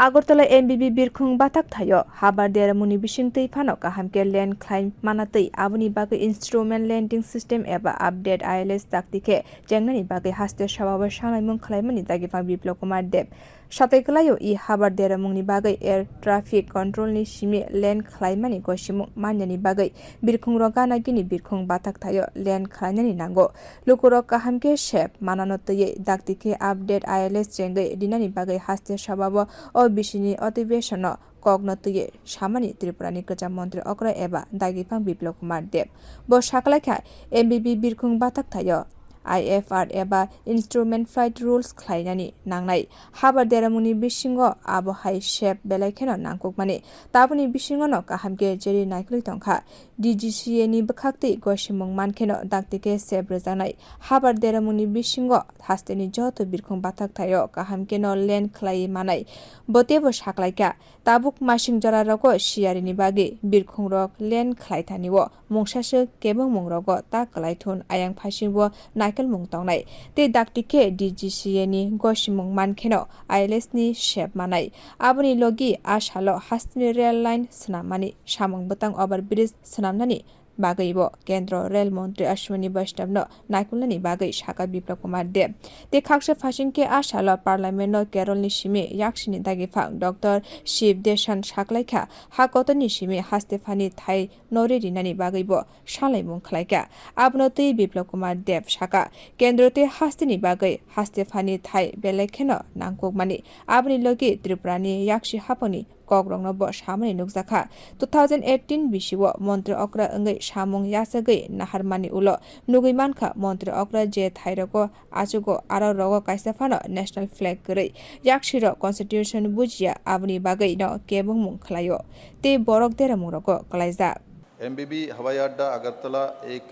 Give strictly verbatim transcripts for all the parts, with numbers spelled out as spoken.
Agartala M B B birkhung bathak thaio habar deramungni bisingtwi phano kaham khe land khlai mana twi aboni bagwi instrument landing system eba update I L S dakti khe chengnani bagwi haste sabao sanaimung khlaimani dagipha Biplab Kumar Deb. Satai kwlaio i habar deramungni bagwi air traffic control ni simi land khlaimani gosimung manyani bagwi birkhungrok gana gini birkhung bathak thaio land khlainani nango. Lukurok kaham khe sep manano twiwi dakti khe update I L S chengwi rinani bagwi haste sabao o bisini otibeshono kokno twiwi samani Tripurani kwcham montri okra eba dagipha Biplab Kumar Deb. Bo saklaikha M B B birkhung bathak thaio I F R eba instrument flight rules khlainani nangnai. Habar deramungni bisingo abo hai sep belai kheno nangkukmani. Taboni bisingono kaham khe jeri naikolwi tongkha. D G C A ni bwkhaktwi gosimung mankheno dakti khe sep rwjaknai. Habar deramungni bisingo hasteni joto birkhung bathak thaio kaham kheno land khlaiwi manai. Bo teibo saklaikha, tabuk masing jorarogo siyarini bagwi birkhungrok land khlai thani o mungsaswk kebengmungrogo ta kwlai thun ayang phasingbo naikolmung tongnai. Tei dakti khe D G C A ni gosimung mankheno I L S ni sep manai. Aboni logi a salo hasteni rail line swnammani, samung bwtang over bridge swnamnani bagwibo Kendro Rail Montri Ashwini Vaishnavno naikolnani bagwi sakha Biplab Kumar Deb. Tei khaksa phasing khe a salo Parliament-o Keralni simi yaksini dagiphang Doctor Shiv Deshan saklaikha, ha kotorni simi haste phani thai nori rinani bagwibo salaimung khlaikha. Abono twi Biplab Kumar Deb sakha, kendro tei hasteni bagwi haste phani thai belai kheno nangkukmani. Aboni logi Tripurani yaksi haphangni kokrokno bo samani nukjakha. Two thousand eighteen bisio montri okra wngwi samung yachagwi naharmani ulo nugwi mankha montri okra je thairogo achugo aro rogo kaisa phano national flag kwrwi. Yaksirok constitution bujiya aboni bagwi no kebengmung khlaio tei borok deramungrogo kwlaijak. MBB हवाई अड्डा अगरतला एक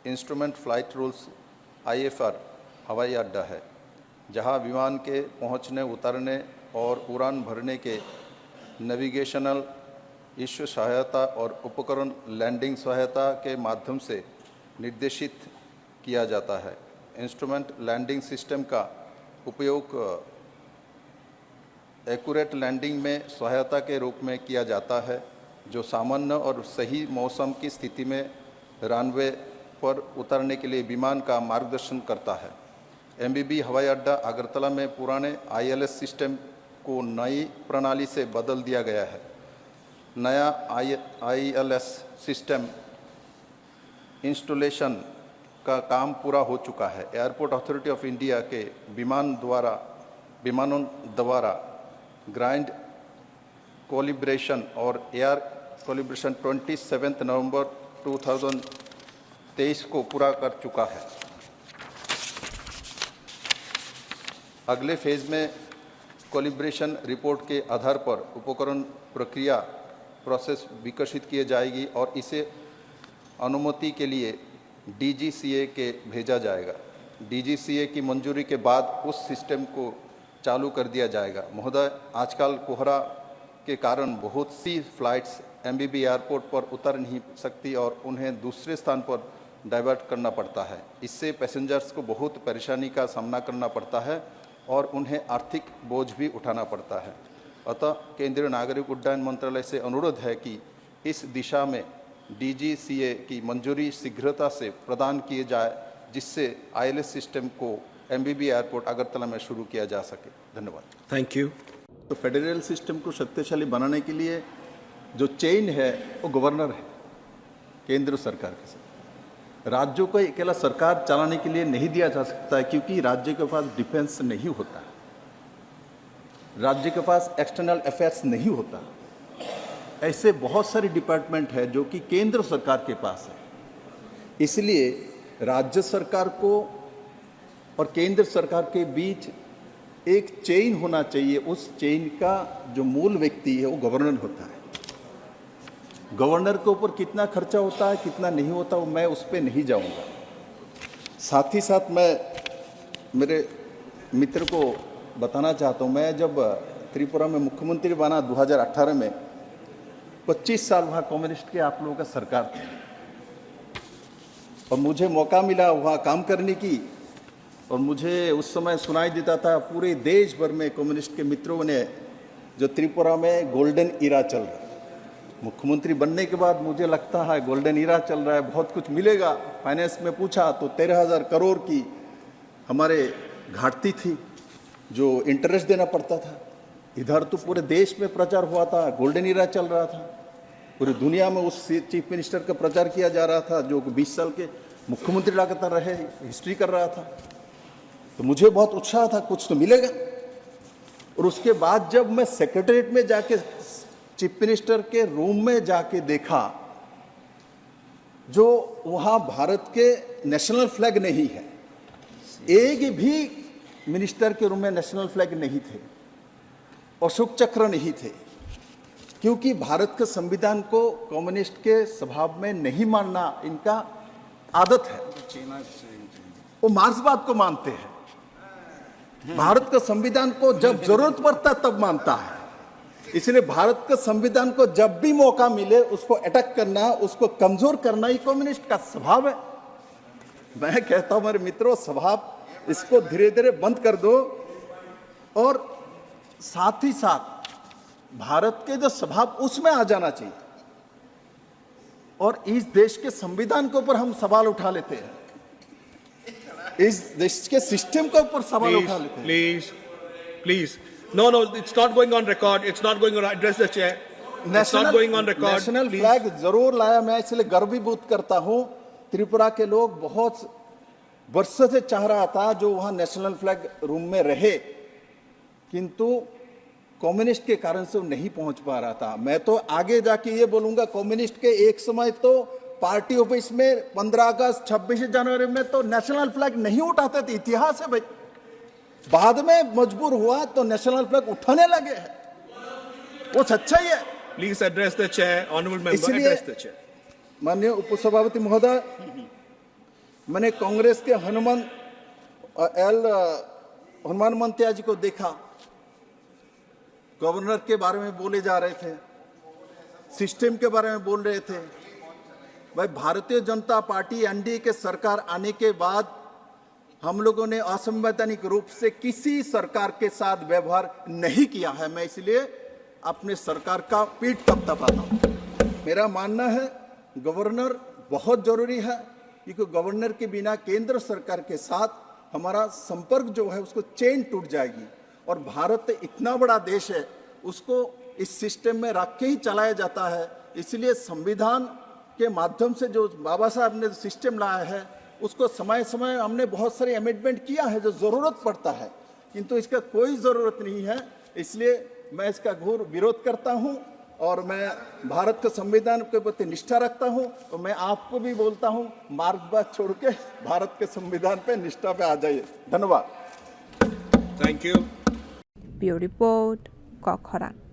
instrument flight rules IFR हवाई अड्डा है, जहां विमान के पहुंचने उतरने और उड़ान भरने के नेविगेशनल, ईश्व सहायता और उपकरण लैंडिंग सहायता के माध्यम से निर्देशित किया जाता है। इंस्ट्रूमेंट लैंडिंग सिस्टम का उपयोग एक्यूरेट लैंडिंग में सहायता के रूप में किया जाता है, जो सामान्य और सही मौसम की स्थिति में रनवे पर उतरने के लिए विमान का मार्गदर्शन करता है। एमबीबी हवाई अड्डा अगरतला में पुराने आईएलएस सिस्टम को नई प्रणाली से बदल दिया गया है। नया आई आईएलएस सिस्टम इंस्टॉलेशन का काम पूरा हो चुका है। एयरपोर्ट अथॉरिटी ऑफ इंडिया के विमान द्वारा विमानों द्वारा ग्राइंड कोलिब्रेशन और एयर कोलिब्रेशन ट्वेंटी सेवेंथ नवंबर टू थाउजेंड तेईस को पूरा कर चुका है। अगले फेज में कोलिब्रेशन रिपोर्ट के आधार पर उपकरण प्रक्रिया प्रोसेस विकसित किए जाएगी और इसे अनुमति के लिए डीजीसीए के भेजा जाएगा। डीजीसीए की मंजूरी के बाद उस सिस्टम को चालू कर दिया जाएगा। महोदय, आजकल कोहरा के कारण बहुत सी फ्लाइट्स एमबीबी एयरपोर्ट पर उतर नहीं सकती और उन्हें दूसरे स्थान पर डाइवर्ट करना पड़ता है। इससे पैसेंजर्स को बहुत परेशानी का सामना करना पड़ता है और उन्हें आर्थिक बोझ भी उठाना पड़ता है। अतः केंद्रीय नागरिक उड्डयन मंत्रालय से अनुरोध है कि इस दिशा में डीजीसीए की मंजूरी शीघ्रता से प्रदान किए जाए, जिससे आईएलएस सिस्टम को एमबीबी एयरपोर्ट अगरतला में शुरू किया जा सके। धन्यवाद। Thank you. तो फेडरल सिस्टम को शक्तिशाली बनाने के लिए जो चेन है, वो गवर्नर है, केंद्र सरकार के साथ। राज्यों को अकेला सरकार चलाने के लिए नहीं दिया जा सकता है, क्योंकि राज्य के पास डिफेंस नहीं होता, राज्य के पास एक्सटर्नल अफेयर्स नहीं होता। ऐसे बहुत सारे डिपार्टमेंट है जो कि केंद्र सरकार के पास है। इसलिए राज्य सरकार को और केंद्र सरकार के बीच एक चेन होना चाहिए। उस चेन का जो मूल व्यक्ति है, वो गवर्नर होता है। गवर्नर के ऊपर कितना खर्चा होता है, कितना नहीं होता, वो मैं उस पर नहीं जाऊंगा। साथ ही साथ मैं मेरे मित्र को बताना चाहता हूँ, मैं जब त्रिपुरा में मुख्यमंत्री बना दो हज़ार अठारह में, पच्चीस साल वहाँ कम्युनिस्ट के आप लोगों का सरकार थी और मुझे मौका मिला वहाँ काम करने की। और मुझे उस समय सुनाई देता था, पूरे देश भर में कम्युनिस्ट के मित्रों ने जो त्रिपुरा में गोल्डन इरा चल रहा है। मुख्यमंत्री बनने के बाद मुझे लगता है गोल्डन इरा चल रहा है, बहुत कुछ मिलेगा। फाइनेंस में पूछा तो तेरह हज़ार करोड़ की हमारे घाटती थी, जो इंटरेस्ट देना पड़ता था। इधर तो पूरे देश में प्रचार हुआ था, गोल्डन इरा चल रहा था, पूरी दुनिया में उस चीफ मिनिस्टर का प्रचार किया जा रहा था, जो बीस साल के मुख्यमंत्री लगातार रहे, हिस्ट्री कर रहा था। तो मुझे बहुत उत्साह था, कुछ तो मिलेगा। और उसके बाद जब मैं सेक्रेटरीट में जाके, चीफ मिनिस्टर के रूम में जाके देखा, जो वहाँ भारत के नेशनल फ्लैग नहीं है, एक भी मिनिस्टर के रूम में नेशनल फ्लैग नहीं थे, अशोक चक्र नहीं थे, क्योंकि भारत के संविधान को कम्युनिस्ट के स्वभाव में नहीं मानना इनका आदत है। वो मार्क्सवाद को मानते हैं। भारत का संविधान को जब जरूरत पड़ता है तब मानता है। इसलिए भारत के संविधान को जब भी मौका मिले उसको अटैक करना, उसको कमजोर करना, ये कम्युनिस्ट का स्वभाव है। मैं कहता हूं मेरे मित्रों, स्वभाव इसको धीरे धीरे बंद कर दो। और साथ ही साथ भारत के जो स्वभाव, उसमें आ जाना चाहिए। और इस देश के संविधान के ऊपर हम सवाल उठा लेते हैं, इस देश के सिस्टम के ऊपर सवाल उठा लेते हैं। Please, please. No, no, it's not going on record. It's not going on. Address the chair. It's not going on record. National flag जरूर लाया। मैं इसलिए गर्वीभूत करता हूँ। त्रिपुरा के लोग बहुत वर्षों से चाह रहा था जो वहाँ नेशनल फ्लैग रूम में रहे, किंतु कम्युनिस्ट के कारण से वो नहीं पहुंच पा रहा था। मैं तो आगे जाके ये बोलूंगा, कम्युनिस्ट के एक समय तो पार्टी ऑफिस में पंद्रह अगस्त, छब्बीस जनवरी में तो नेशनल फ्लैग नहीं उठाते थे, इतिहास है भाई। बाद में मजबूर हुआ तो नेशनल फ्लैग उठाने लगे हैं। वो सच्चाई है। Please address the chair, honorable member. इसलिए Address the chair. माननीय उपसभापति महोदय, मैंने कांग्रेस के हनुमान अ, एल अ, हनुमान मंत्या जी को देखा। गवर्नर के बारे में बोले जा रहे थे, सिस्टम के बारे में बोल रहे थे। भाई, भारतीय जनता पार्टी एनडीए के सरकार आने के बाद हम लोगों ने असंवैधानिक रूप से किसी सरकार के साथ व्यवहार नहीं किया है। मैं इसलिए अपने सरकार का पीठ थपथपाता हूँ। मेरा मानना है गवर्नर बहुत जरूरी है, क्योंकि गवर्नर के बिना केंद्र सरकार के साथ हमारा संपर्क जो है उसको चेन टूट जाएगी। और भारत इतना बड़ा देश है, उसको इस सिस्टम में रख के ही चलाया जाता है। इसलिए संविधान के माध्यम से जो बाबा साहब ने सिस्टम लाया है, उसको समय समय हमने बहुत सारे अमेंडमेंट किया है जो ज़रूरत पड़ता है, किंतु इसका कोई ज़रूरत नहीं है। इसलिए मैं इसका घोर विरोध करता हूँ और मैं भारत के संविधान के प्रति निष्ठा रखता हूँ। तो मैं आपको भी बोलता हूँ, मार्क्सवाद छोड़ के भारत के संविधान पे निष्ठा पे आ जाइए। धन्यवाद। Thank you. Bureau Report, Kokhoran.